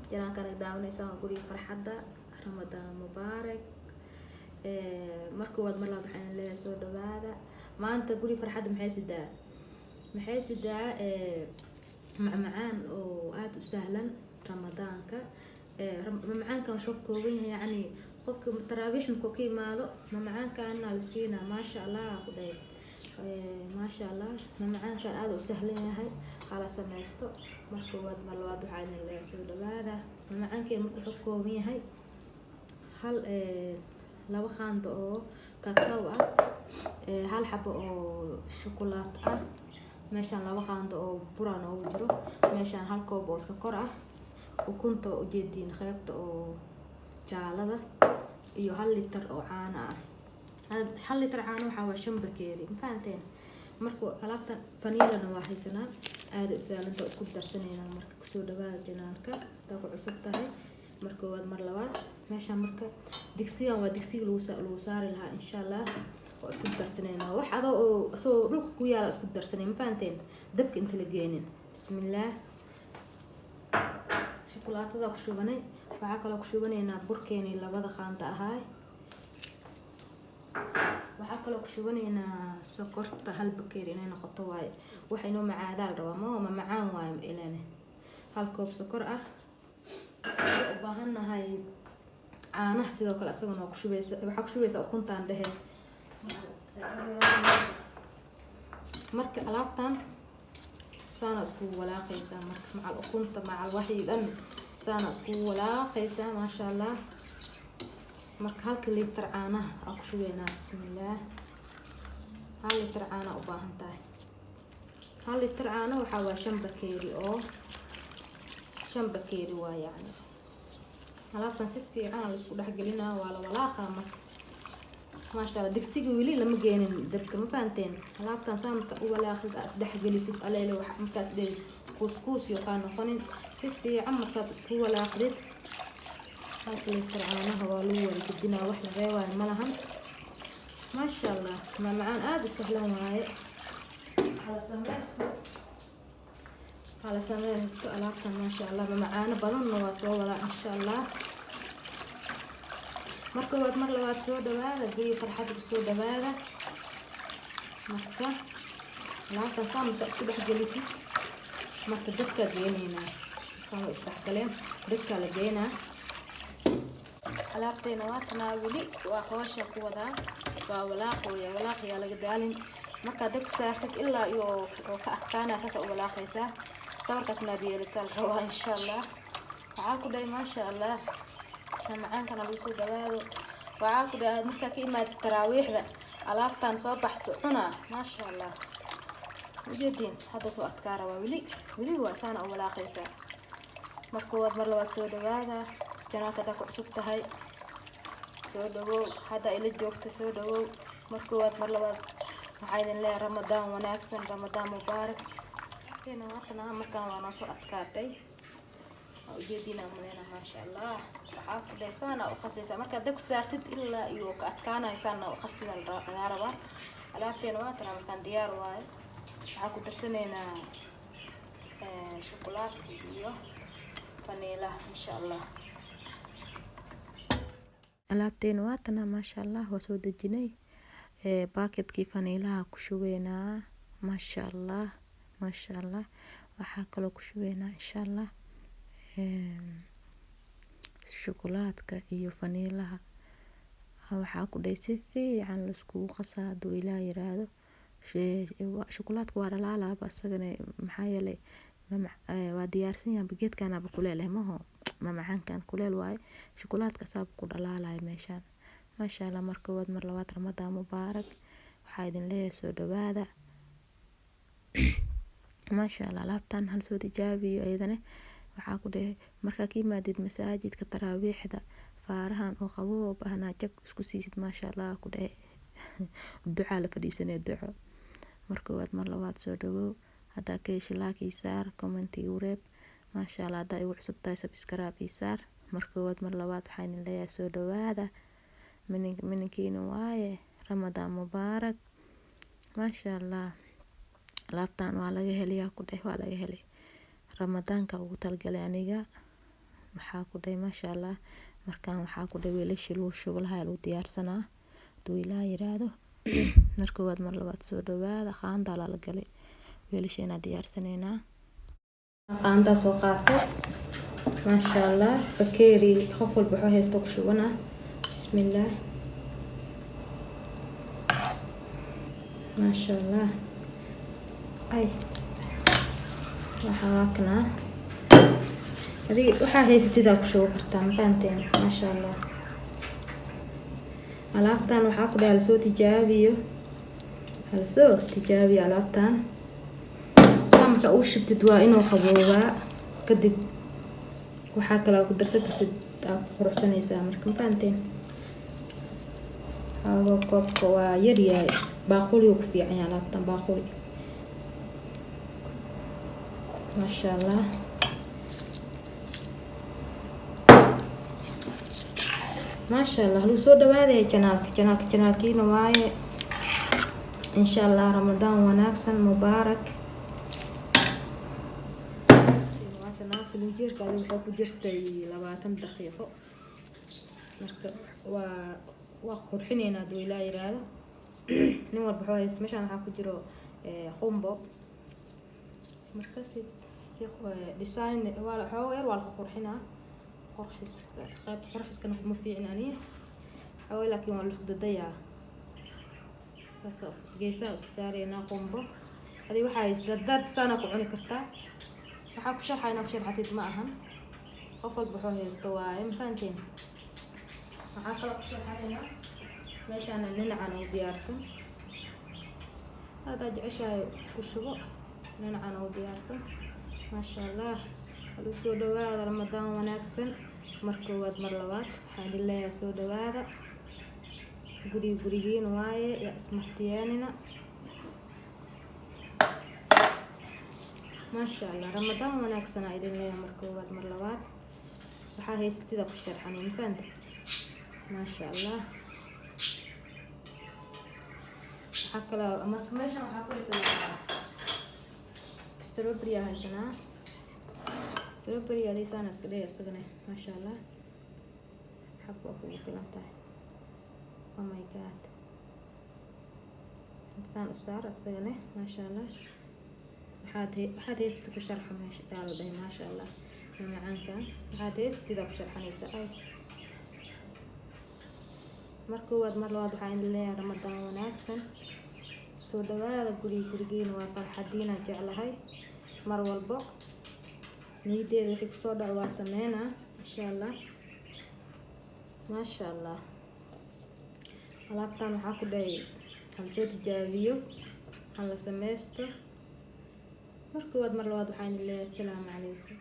Channelka naga daawanaysaan waa Guriga Farxadda. Ramadaan mubaarak. Mar koowaad, mar labaad, waxaan leeyahay soo dhawaada. Maanta Guriga Farxadda maxay sidaa? Maxay sidaa? Macmacaan oo aada u sahlan Ramadaanka. Mamacaankan wuxuu ka kooban yahay, yacni, qofka taraawiix markuu ka imaado mamacaankaana la siinaa. Maasha Allah ku dhahay, maasha Allah, mamacaankan aada u sahlan yahay, hala sameysto. Mar koowaad, mar labaad, waxaa idin leeyahay soo dhawaada. Mamacaankeen marka wuxuu ka kooban yahay hal, laba qaando oo kakao ah, hal xabo oo shukulaato ah, meeshaan laba qaando oo buraan oogu jiro, meeshaan hal koob oo sokor ah, ukunta waa ujeediin, qeybta oo jaalada, iyo 1 litar oo caano ah. 1 litar caano waxaa waa 5 bakeeri, ma fahanteen? Marka alaabtan vaniilana waa haysanaa, aada u sahlanta, isku darsaneynaa. Marka kusoo dhawaada channelka hadaa ku cusub tahay. Mar koowaad, mar labaad, meeshaan marka digsigan waa digsiga lagu saari lahaa, insha Allah. Waa isku darsaneynaa, wax adoo oo isagoo dhulka ku yaala isku darsanay, ma fahanteen? Dabka inta la geenin, bismillaah, shukulaatada ku shubanay. Waxaa kaloo ku shubanaynaa burkeenii labada qaanda ahaay. Waxaa kaloo ku shubanaynaa sokorta, hal bakeeri inay noqoto waaye. Waxa inoo macaadaa la rabaa, ma macaan waaye ilane. Hal koob sokor ah. Waxaa u baahannahay caanaha sidoo kale, isagana waa ku shubaysa. Waxaa ku shubaysaa ukuntaan dhehe. Marka alaabtan saana iskugu walaaqaysaa. Marka macal ukunta, macal waxii dhan saana iskugu walaaqaysaa, maasha Allah. Marka halka liitar caanaha aa ku shubeynaa, bismillaah. 1 litar caana u baahan tahay. 1 litar caano waxaa waa 5 bakeeri, oo 5 bakeeri waa. Yacni alaabtan si fiican la isku dhexgelinaa, waa la walaaqaa. Marka maasha Allah, digsiga weli lama geenin dabka, ma fahanteen? Alaabtan saa marka u walaaqid, aa isdhexgelisid, aleele wax markaas dhe kuuskuus iyo kaa noqonin. Si fiican markaad isku walaaqdid, halka liitar caanaha waa lagu wada gedinaa, wax la reebaayo ma lahan. Maasha Allah, macmacaan aada u sahlan waaye. Hala sameysto, hala sameysto alaabtan, maasha Allah. Mamacaano badanna waa soo wadaa, insha Allah. Mar koowaad, mar labaad, soo dhawaada, Guriga Farxadda kusoo dhawaada. Marka alaabtan saa marka isku dhexgelisid, marka dabkaa geenaynaa. Markaan waa isdhexgaleen, dabkaa la geenaa. Alaabteena waa tanaa, weli waa hoosha ku wadaa, waa walaaqooya. Walaaqiyaa laga daalin. Markaad dabka saartid ilaa iyo oo ka adkaanaya, saasa u walaaqaysaa. Sabarkaas inaad yeelataa la rabaa, insha Allah. Waxaa ku dhahay, maasha Allah, macaankana lagu soo dhawaado. Waxaa ku dhahay, markaa ka imaatid taraawiixda, alaabtan soo baxso, cunaa, maasha Allah. Ujeediin, hadda soo adkaa rabaa, weli weli waa saana u walaaqaysaa. Mar koowaad, mar labaad, soo dhawaada. Channelka haddaa ku cusub tahay, soo dhawow. Hadda ila joogta, soo dhawow. Mar koowaad, mar labaad, waxaa idin leeyahay Ramadaan wanaagsan, Ramadaan mubaarak. Waatana markaan waa noo soo adkaatay, waa ujeediina maleyna, maasha Allah. Waxaa ku dhahay, saana u qasaysaa. Markaad dabka saartid ilaa iyo ka adkaanayo, saana u qastida lagaa rabaa. Alaabteena waatana, markaan diyaar waayo. Waxaa ku darsanaynaa shukulaatka iyo vaniilaha, insha Allah. Alaabteena waatana, maasha Allah, waa soo dejinay. Baaketkii vaniilaha ku shubeynaa, maasha Allah, maasha Allah. Waxaa kaloo ku shubeynaa, insha Allah, shukulaadka iyo vaniilaha. Waxaa ku dhahay, si fiican laiskugu qasaa haduu Ilaah yiraahdo. Shukulaadka waa dhalaalaaba isagana, maxaa yeelay waa diyaarsan yahay geedkanaba, kuleel eh maho. Mamacaankan kuleel waaye, shukulaadka asaaba ku dhalaalaya meeshaan, maasha Allah. Mar koowaad, mar labaad, Ramadaan mubaarak. Waxaa idin leeyahay soo dhawaada, maasha Allah. Alaabtan hal soo tijaabiyo iyadana. Waxaa ku dhahay, markaa ka yimaadid masaajidka taraawiixda, faarahan oo qaboob ahna jag isku siisid, maasha Allah. Ku dhahay, ducaa la fadhiisanaya, duco. Mar koowaad, mar labaad, soo dhawow. Haddaa ka heshay, like ii saar, comment igu reeb, maasha Allah. Haddaa igu cusub tahay, subscribe ii saar. Mar koowaad, mar labaad, waxaa idin leeyahay soo dhawaada. Mininkiina waaye. Ramadaan mubaarak, maasha Allah. Alaabtan waa laga helayaa, ku dheh, waa laga helay. Ramadaanka ugu talagalay aniga. Waxaa ku dhahay maasha Allah. Markaan waxaa ku dhahay weelashii lagu shubo lahaa lagu diyaarsanaa, haduu Ilaah yiraahdo. Mar koowaad, mar labaad, soo dhawaada. Qaandaa lala galay, weelasha inaa diyaarsanaynaa. Qaandaa soo qaatay, maasha Allah. Bakeeri qof walba wuxuu haysto ku shubanaa. Bismillaah, maasha Allah. Ay, waxaa waa kanaa. Adiga waxaa haysatid aa ku shuban kartaa, ma fahanteen? Maasha Allah. Alaabtan waxaa ku dhahay halasoo tijaabiyo, halasoo tijaabiyo alaabtan. Saa marka uu shubtid, waa inuu qaboobaa. Kadib waxaa kale aa ku darsan kartid, aa ku quruxsanaysaa marka, ma fahanteen? Xoogo koobka waa yaryahay, baaquli ku fiican yahay alaabtan, baaquli. Maasha Allah, maasha Allah. Lagu soo dhawaadaya channelka, channelka channelkiina waaye. Insha Allah, Ramadaan wanaagsan, mubaarak. Waatana filinjeerka adi waxay ku jirtay 20 daqiiqo. Marka waa qurxineynaa, haduu Ilaa yiraahdo. Nin walba wuxuu haysto. Meeshaan waxaa ku jiro qumbo. Marka si design waa xoogaa yar, waa la qurxinaa. Qurxis, qaybta qurxiskana kuma fiicna aniga xoogaa, laakiin waa la isku dadayaa. Saas geesaha usu saareynaa qumbo. Adi waxaa haysta dardaarta saana ku cuni kartaa. Waxaa ku sharxaa inaa ku sharxatid ma ahan, qof walba wuxuu haysto waaye, ma fahanteen? Waxaa kaloo ku sharxanaynaa meeshaana dhinacan u diyaarsan. Haddaad jeceshahay ku shubo, dhinacan u diyaarsan. Maasha Allah. Halu soo dhawaada. Ramadaan wanaagsan. Mar koowaad, mar labaad, waxaan idin leeyahay soo dhawaada. Guriga gurigiina waaye, yaa ismartiyeenina. Maasha Allah, Ramadaan wanaagsan aa idin leeyahay. Mar koowaad, mar labaad, waxaa haysatida ku sharxanay, ma fahanta? Maasha Allah. Waxaa kaloo marka meeshan waxaa ku haysanaa strawberry aa haysanaa. Strawberry adisaana iska dhigay isagana. Maasha Allah, xab waa kugu filan tahay. Oh my God, intaan u saar isagana. Maasha Allah. Waxaad haysatid ku sharxa meesha yaa la dhahay. Maasha Allah, macaankan waxaad haysatid aa ku sharxanaysaa. Ay, mar koowaad, mar labaad, waxaa idin leeyahay Ramadaan wanaagsan. Soo dhawaada. Guriga gurigiina waa, farxadiina jeclahay. Mar walbo niyadeeda wixii kusoo dhaco waa sameynaa, insha Allah. Maasha Allah. Alaabtan waxaa ku dhahay hala soo tijaabiyo, hala sameysto. Mar koowaad, mar labaad, waxaa idin leeyahay asalaamu calaykum.